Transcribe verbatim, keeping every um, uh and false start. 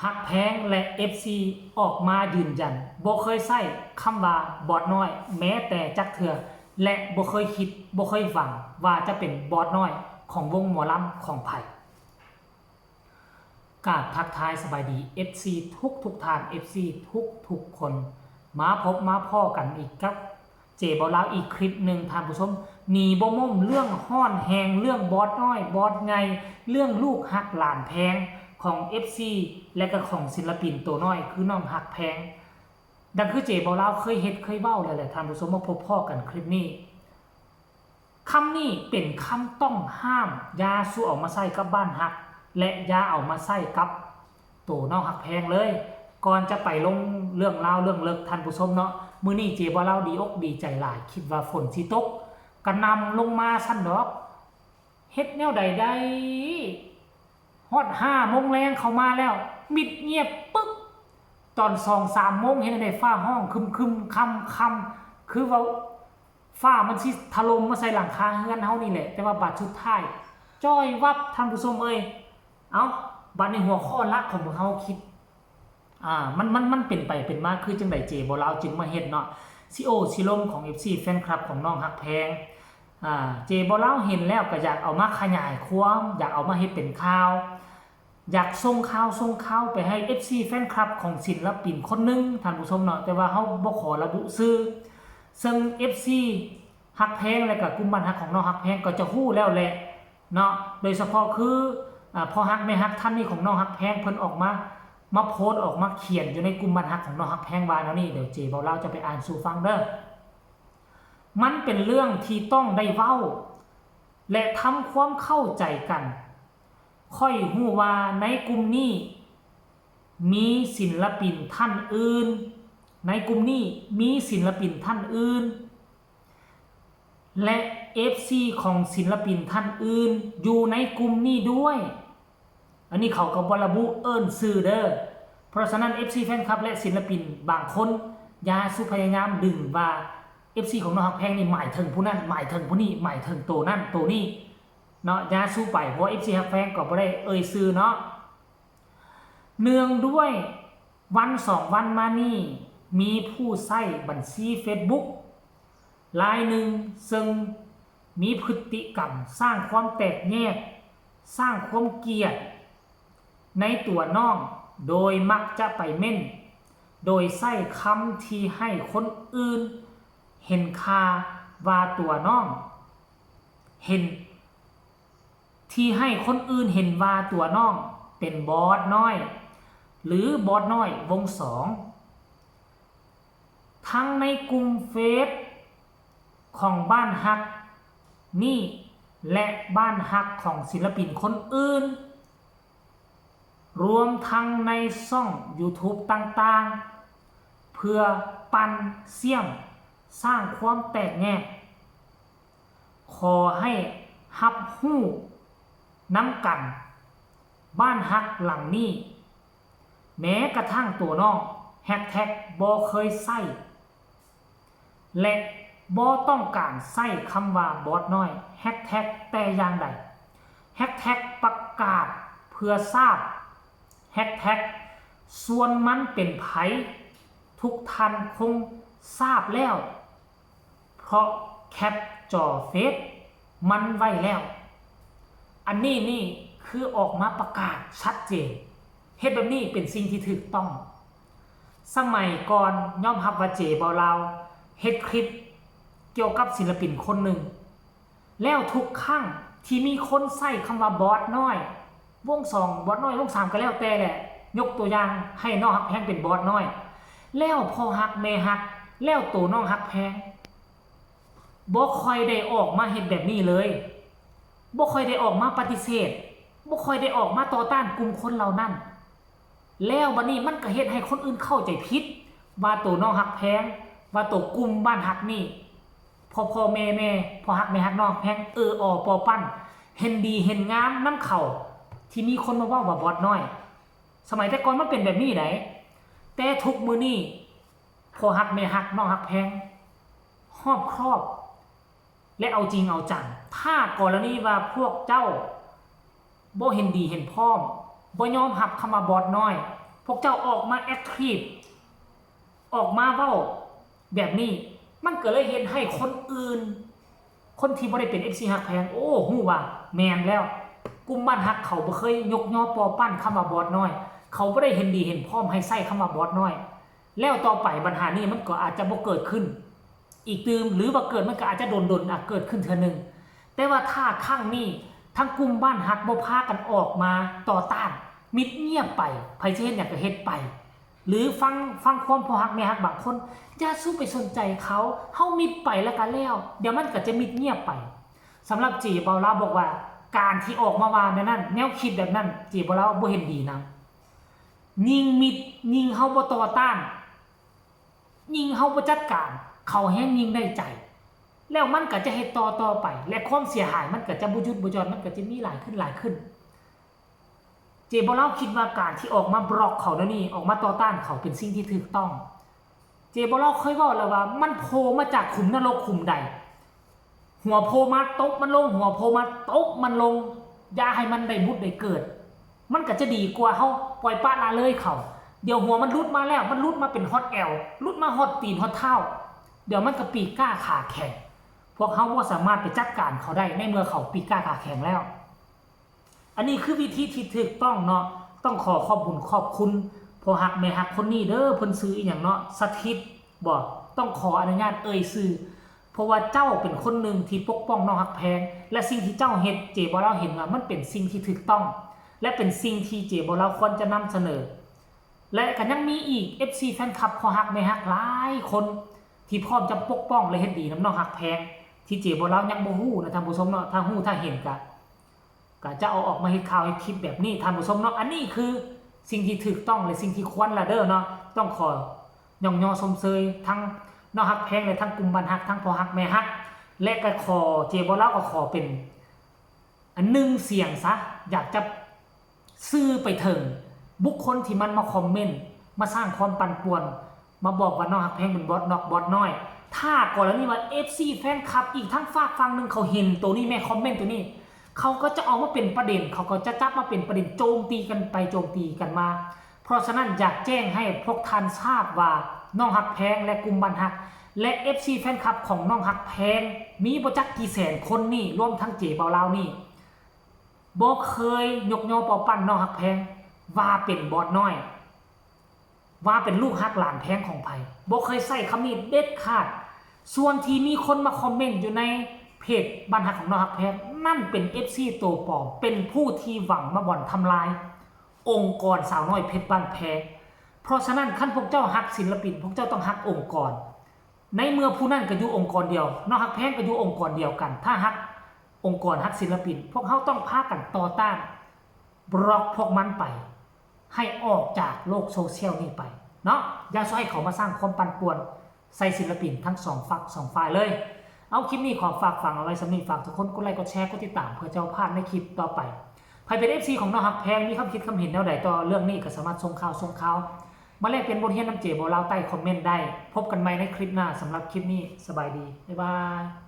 ฮักแพงและ เอฟซี ออกมายืนยัน บ่เคยใช้คำว่าบอสน้อยแม้แต่จักเทื่อ และบ่เคยคิด บ่เคยหวังว่าจะเป็นบอสน้อยของวงหมอลำของไผ กราบทักทายสบายดี เอฟซี ทุกทุกท่าน เอฟซี ทุกทุกคน มาพบมาพ้อกันอีกกับเจบ่าวลาวอีกคลิปหนึ่งท่านผู้ชม หนีบ่ม่มเรื่องฮ้อนแฮง เรื่องบอสน้อยบอสใหญ่ เรื่องลูกฮักหลานแพงของ เอฟซี และก็ของศิลปินตัวน้อยคือน้องฮักแพง ดังคือเจบ่าวลาวเคยเฮ็ดเคยเว้าแล้วแหละท่านผู้ชม มาพบพ้อกันคลิปนี้ คำนี้เป็นคำต้องห้าม อย่าสู่เอามาใช้กับบ้านฮัก และอย่าเอามาใช้กับโตน้องฮักแพงเลย ก่อนจะไปลงเรื่องราวเรื่องเลิกท่านผู้ชมเนาะ มื้อนี้เจบ่าวลาวดีอกดีใจหลาย คิดว่าฝนสิตก กระหน่ำลงมาซั่นดอก เฮ็ดแนวใดได้ ฮอดห้าโมงแลงเข้ามาแล้ว มิดเงียบปึ๊บ ตอนสองสามโมงเฮ็ดจั่งใด ฟ้าฮ้องครึมๆ ค่ำๆ คือว่าฟ้ามันสิถล่มมาใส่หลังคาเฮือนเฮานี่แหละ แต่ว่าบัดสุดท้าย จ้อยวับท่านผู้ชมเอ้ย เอ้า บัดนี้หัวข้อหลักของพวกเฮาคิด อ่า มัน มัน มันเป็นไปเป็นมาคือจั่งใด เจบ่าวลาวจึงมาเฮ็ดเนาะ สิโอ้สิลมของ เอฟซี แฟนคลับของน้องฮักแพง อ่า เจบ่าวลาวเห็นแล้วก็อยากเอามาขยายความ อยากเอามาเฮ็ดเป็นข่าว อยากส่งข่าวส่งข่าวไปให้ เอฟซี แฟนคลับของศิลปินคนหนึ่งท่านผู้ชมเนาะ แต่ว่าเฮาบ่ขอระบุชื่อ ซึ่ง เอฟซี ฮักแพงและก็กลุ่มบ้านฮักของน้องฮักแพงก็จะฮู้แล้วแหละเนาะ โดยเฉพาะคือ อ่า พ่อฮักแม่ฮักท่านนี้ของน้องฮักแพง เพิ่นออกมา มาโพสต์ออกมาเขียนอยู่ในกลุ่มบ้านฮักของน้องฮักแพงว่าแนวนี้ เดี๋ยวเจบ่าวลาวจะไปอ่านสู่ฟังเด้อ มันเป็นเรื่องที่ต้องได้เว้า และทำความเข้าใจกัน ข้อยฮู้ว่าในกลุ่มนี้มีศิลปินท่านอื่น ในกลุ่มนี้มีศิลปินท่านอื่น และ เอฟซี ของศิลปินท่านอื่นอยู่ในกลุ่มนี้ด้วย อันนี้เขาก็บ่ระบุเอิ้นชื่อเด้อ เพราะฉะนั้น เอฟซี แฟนคลับและศิลปินบางคนอย่าสู่พยายามดึงว่า เอฟซี ของน้องฮักแพงนี่หมายถึงผู้นั้น หมายถึงผู้นี้ หมายถึงโตนั้นโตนี้เนาะ อย่าสู่ไป เพราะว่า เอฟซี ฮักแพงก็บ่ได้เอ่ยชื่อเนาะ เนื่องด้วยวันสองวันมานี้มีผู้ใช้บัญชี Facebook รายหนึ่งซึ่งมีพฤติกรรมสร้างความแตกแยก สร้างความเกลียดในตัวน้อง โดยมักจะไปเม้น โดยใช้คำที่ให้คนอื่นเห็นค่าว่าตัวน้อง เห็น ที่ให้คนอื่นเห็นว่าตัวน้องเป็นบอสน้อย หรือบอสน้อยวงสอง ทั้งในกลุ่มเฟซของบ้านฮักนี่ และบ้านฮักของศิลปินคนอื่น รวมทั้งในช่อง YouTube ต่างๆ เพื่อปั่นเสี้ยมสร้างความแตกแยก ขอให้ฮับฮู้นำกัน บ้านฮักหลังนี้ แม้กระทั่งตัวน้อง แฮชแท็กบ่เคยใช้ และบ่ต้องการใช้คำว่าบอสน้อย แฮชแท็กแต่อย่างใด แฮชแท็กประกาศเพื่อทราบ แฮชแท็กส่วนมันเป็นไผ ทุกท่านคงทราบแล้ว เพราะแคปจอเฟซมันไว้แล้ว อันนี้นี่คือออกมาประกาศชัดเจน เฮ็ดแบบนี้เป็นสิ่งที่ถูกต้อง สมัยก่อนยอมรับว่าเจบ่าวลาวเฮ็ดคลิปเกี่ยวกับศิลปินคนหนึ่ง แล้วทุกครั้งที่มีคนใช้คำว่าบอสน้อย วงสองบอสน้อยวงสามก็แล้วแต่แหละ ยกตัวอย่างให้น้องฮักแพงเป็นบอสน้อย แล้วพ่อฮักแม่ฮัก แล้วโตน้องฮักแพง บ่ค่อยได้ออกมาเฮ็ดแบบนี้เลย บ่ค่อยได้ออกมาปฏิเสธ บ่ค่อยได้ออกมาต่อต้านกลุ่มคนเหล่านั้น แล้วบัดนี้มันก็เฮ็ดให้คนอื่นเข้าใจผิด ว่าโตน้องฮักแพง ว่าโตกลุ่มบ้านฮักนี่ พ่อพ่อแม่แม่ พ่อฮักแม่ฮักน้องฮักแพง เออออปอปั้น เห็นดีเห็นงามนำเขา ที่มีคนมาเว้าว่าบอสน้อย สมัยแต่ก่อนมันเป็นแบบนี้ได แต่ทุกมื้อนี้ พ่อฮักแม่ฮักน้องฮักแพง รอบคอบ และเอาจริงเอาจัง ถ้ากรณีว่าพวกเจ้าบ่เห็นดีเห็นพ้อง บ่ยอมรับคำว่าบอสน้อย พวกเจ้าออกมาแอคทีฟ ออกมาเว้าแบบนี้ มันก็เลยเฮ็ดให้คนอื่น คนที่บ่ได้เป็น เอฟซี ฮักแพง โอ้ ฮู้ว่าแม่นแล้ว กลุ่มบ้านฮักเขาบ่เคยยกยอปอปั้นคำว่าบอสน้อย เขาบ่ได้เห็นดีเห็นพร้อมให้ใช้คำว่าบอสน้อย แล้วต่อไปปัญหานี้มันก็อาจจะบ่เกิดขึ้น อีกตื่ม หรือว่าเกิดมันก็อาจจะโดนๆ อ่ะ เกิดขึ้นเทื่อหนึ่ง แต่ว่าถ้าครั้งนี้ทั้งกลุ่มบ้านฮักบ่พากันออกมาต่อต้าน มิดเงียบไป ไผสิเฮ็ดหยังก็เฮ็ดไป หรือฟัง ฟังความพ่อฮักแม่ฮักบางคน อย่าสู้ไปสนใจเขา เฮามิดไปแล้วก็แล้ว เดี๋ยวมันก็จะมิดเงียบไป สำหรับเจเบาลาวบอกว่า การที่ออกมาว่าแนวนั้น แนวคิดแบบนั้น เจเบาลาวบ่เห็นดีนะ ยิ่งมิด ยิ่งเฮาบ่ต่อต้าน ยิ่งเฮาบ่จัดการ เขาแฮงยิ่งได้ใจ แล้วมันก็จะเฮ็ดต่อต่อไป และความเสียหายมันก็จะบ่หยุดบ่หย่อน มันก็จะมีหลายขึ้นหลายขึ้น เจเบาลาวคิดว่าการที่ออกมาบล็อกเขาแนวนี้ ออกมาต่อต้านเขาเป็นสิ่งที่ถูกต้อง เจเบาลาวเคยเว้าแล้วว่ามันโผล่มาจากขุมนรกขุมใด หัวโผล่มาตบมันลง หัวโผล่มาตบมันลง อย่าให้มันได้ผุดได้เกิด มันก็จะดีกว่าเฮาปล่อยปละละเลยเขา เดี๋ยวหัวมันหลุดมาแล้ว มันหลุดมาเป็นฮอดแอว หลุดมาฮอดตีนฮอดเท้า เดี๋ยวมันก็ปีกก้าขาแข็ง พวกเฮาบ่สามารถไปจัดการเขาได้ในเมื่อเขาปีกก้าขาแข็งแล้ว อันนี้คือวิธีที่ถูกต้องเนาะ ต้องขอขอบบุญขอบคุณพ่อฮักแม่ฮักคนนี้เด้อ เพิ่นชื่ออีหยังเนาะ สถิตบ่ ต้องขออนุญาตเอ่ยชื่อ เพราะว่าเจ้าเป็นคนหนึ่งที่ปกป้องน้องฮักแพง และสิ่งที่เจ้าเฮ็ด เจเบาลาวเห็นว่ามันเป็นสิ่งที่ถูกต้อง และเป็นสิ่งที่เจเบาลาวควรจะนำเสนอ และก็ยังมีอีก เอฟซี แฟนคลับพ่อฮักแม่ฮักหลายคน ที่พร้อมจะปกป้องและเฮ็ดดีนำน้องฮักแพง ที่เจเบาลาวยังบ่ฮู้นะท่านผู้ชมเนาะ ถ้าฮู้ถ้าเห็นก็ ก็จะเอาออกมาเฮ็ดข่าวเฮ็ดคลิปแบบนี้ท่านผู้ชมเนาะ อันนี้คือสิ่งที่ถูกต้องและสิ่งที่ควรละเด้อเนาะ ต้องขอย่องยอชมเชยทั้งน้องฮักแพงและทั้งกลุ่มบ้านฮัก ทั้งพ่อฮักแม่ฮัก และก็ขอ เจเบาลาวก็ขอเป็นอันหนึ่งเสียงซะ อยากจะสื่อไปถึงบุคคลที่มันมาคอมเมนต์ มาสร้างความปั่นป่วน มาบอกว่าน้องฮักแพงเป็นบอสนอกบอสน้อย ถ้ากรณีว่า เอฟซี แฟนคลับอีกทั้งฝากฝั่งหนึ่งเขาเห็นตัวนี้ แม่คอมเมนต์ตัวนี้ เขาก็จะเอามาเป็นประเด็น เขาก็จะจับมาเป็นประเด็นโจมตีกันไปโจมตีกันมา เพราะฉะนั้นอยากแจ้งให้พวกท่านทราบว่าน้องฮักแพงและกลุ่มบ้านฮัก และ เอฟซี แฟนคลับของน้องฮักแพง มีบ่จักกี่แสนคนนี่ รวมทั้งเจเบาลาวนี่ บ่เคยยกยอปอปั้นน้องฮักแพง ว่าเป็นบอสน้อย ว่าเป็นลูกฮักหลานแพงของไผ บ่เคยใช้คำนี้เด็ดขาด ส่วนที่มีคนมาคอมเมนต์อยู่ในเพจบ้านฮักของน้องฮักแพง นั่นเป็น เอฟซี ตัวปลอม เป็นผู้ที่หวังมาบ่อนทำลาย องค์กรสาวน้อยเพชรบ้านแพง เพราะฉะนั้นคันพวกเจ้าฮักศิลปิน พวกเจ้าต้องฮักองค์กร ในเมื่อผู้นั้นก็อยู่องค์กรเดียว น้องฮักแพงก็อยู่องค์กรเดียวกัน ถ้าฮักองค์กรฮักศิลปิน พวกเฮาต้องพากันต่อต้าน บล็อกพวกมันไป ให้ออกจากโลกโซเชียลนี้ไปเนาะ อย่าช่วยเขามาสร้างความปั่นป่วนใส่ศิลปินทั้งสองฝักสองฝ่ายเลย เอาคลิปนี้ขอฝากฝังเอาไว้ส่ำนี้ ฝากทุกคนกดไลค์กดแชร์กดติดตามเพื่อจะบ่พลาดในคลิปต่อไป ใผเป็น เอฟซี ของน้องฮักแพง มีความคิดความเห็นแนวใดต่อเรื่องนี้ก็สามารถส่งข่าวส่งข่าว มาแลกเปลี่ยนบทเรียนนำเจเบาลาวใต้คอมเมนต์ได้ พบกันใหม่ในคลิปหน้า สำหรับคลิปนี้สบายดี บ๊ายบาย